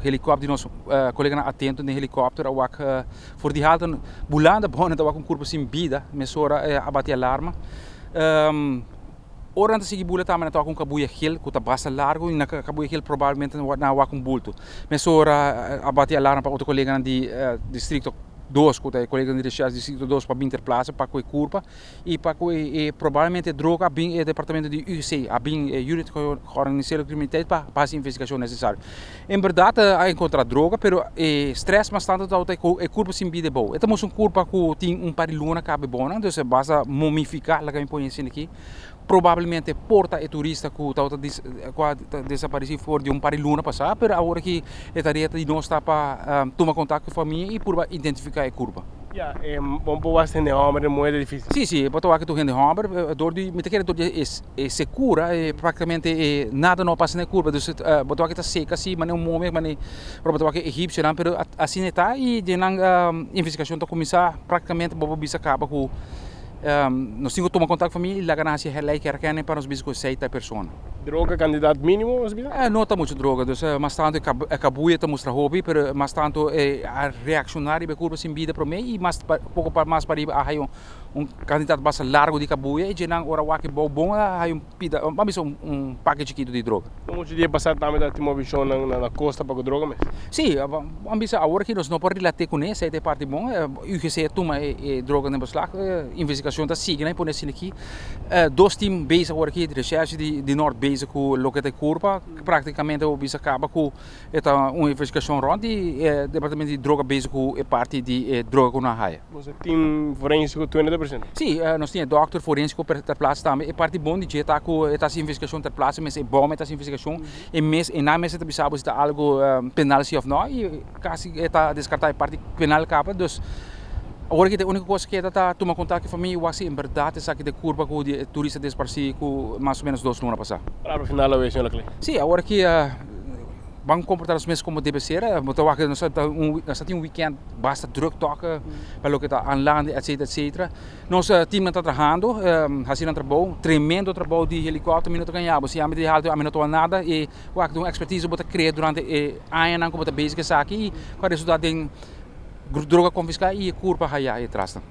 helikòpter di nos koleganan atento den helikòpter a wak for di haltu bulando abou nan ta wak un kurpa sin bida mesora a bati alarma. Ora nan ta sigui bula tambe nan ta wak un kabuya gel ku ta basta largu i na kabuya gel probablemente nan a wak un bulto. Mesora a bati alarma pa otro koleganan di distrikto dos ku ta e koleganan di reshèrsh distrikto dos pa bin ter plase pa ku e kurpa. Y pa cu e probablemente droga a bin e departamento di UGC, a bin e Unit Georganiseerde Criminaliteit pa haci investigacion necesario. En berdad a encontra droga, pero e stress mas tanto tabata e curpa sin bida ebou. E ta mustra un curpa cu tin un par di luna caba ebounan, dus e basta momifica, laga mi pone asina aki. Probablemente por ta e turista cu tabata cu a desapareci for di un par di luna pasa, pero awor aki e tarea di nos ta pa tuma contacto cu e famia y purba identifica e curpa. Ya, e bon por wak hende homber den muher ta dificil. Si, si, bo ta wak tur hende homber, dor di, mi ta kere dor di e secura, e practicamente e nada no a pasa na e curpa, dus bo ta wak e ta seca asi, manera un momia, manera bo ta wak e egipcionan, pero asina e ta y den nan investigacion ta cuminsa practicamente bo por bisa caba cu Nos tin ku tuma kontak famia i laga nan hasi herleikerkenning pa nos bisa ku esei ta e persona. Droga kantidat mínimo nos bisa? No ta muchu droga, dus mas tantu e kabuya ta mustra hopi, pero mas tantu e a reakshoná riba e kurpa sin bida promé i mas poko mas pariba a haña un kantidat basta largu di kabuya i dje nan ora wak e bou bon a haña un pida, ban bisa un pake chikitu di droga. No muchu dia pasá tambe ta tin movishonnan na kosta pa ku droga mes. Sí, ban bisa awor aki nos no por relat'é kuné, esei ta e parti bon. UGC a tuma e droga den beslag, investigashon ta sigui nan i pone asina aki. Dos tim bezig awor aki, reshèrshe di Nort bezig ku loke ta e kurpa, praktikamente bo bisa kaba ku e ta un investigashon rònt di e departamento di droga bezig ku e parti di e droga ku nan a haya. Boso tin forensiko tur ta presente? Si, nos tin e dòkter forensiko ter plaats tambe. E parti bon di dje ta ku e ta hasi investigashon ter plaats mes, e bòm e ta hasi investigashon, e mes e nan mester ta bisa bo si ta algu penal si òf nò i kasi e ta deskartá e parti penal kaba. Dus awor aki ta e úniko kos ku e ta ta tuma kontak ku e famia i wak si en bèrdat esaki ta e kurpa ku di e turista desparsí ku mas o ménos dos luna pasá. Palabra final awe, señor Laclé. Si, awor aki ban komportá nos mes komo debe ser. Bo ta wak nos ta un nos ta tin un weekend basta druk tok pa loke ta aanlanden etcetera etcetera. Nos teamnan ta trahando hasi nan trabou, tremendo trabou di helikòpter mi no ta gaña bo si ami ta di haltu ami no ta wak nada i wak ta un ekspertise bo ta krea durante e añanan ku bo ta bezig esaki i ku a resultá den droga konfiská i e kurpa haya e trasnan.